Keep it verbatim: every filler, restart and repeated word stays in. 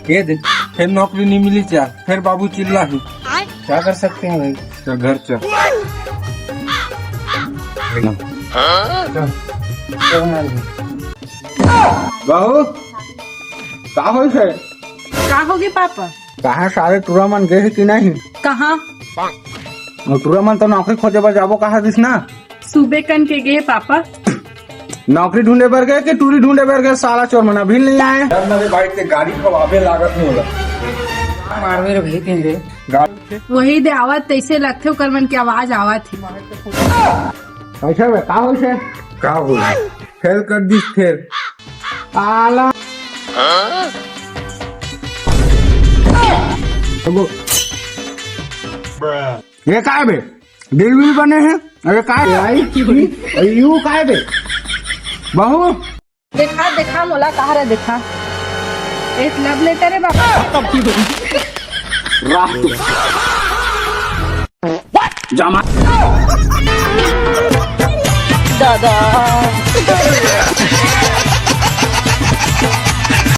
ये देख, फिर नौकरी नहीं मिली क्या? फिर बाबू चिल्ला ही। क्या कर सकते हैं भाई? चल घर चल। बहू, का होइस हे? का होगे पापा? कहाँ सारे टूरा मन गे हे कि नहीं? कहाँ? अउ टूरा मन तो नौकरी खोजे बर जाबो कहा दिस ना। सुबे कन के गे पापा। नौकरी ढूंढे बर गे कि टूरी ढूंढे बर गे? साला चोर मन अभी नहीं आए। डर लगे भाई ते गाड़ी खवाबे लागत नहीं होला। मारवे रे भाई तें रे। गाड़ी वही दे आवत तैसे लगथे ओकर मन के आवाज आवत हे। कैसे बे? का होइस हे? का होइस? फेल कर दिस फेल। आला। ये काय बे? दिल विल बने हे? अरे काय बे? आई? अरे यू काय बे? बहू? देखा, देखा, मोला कहा रे, देखा। एक love letter हे बाबा। रात जमा। दादा।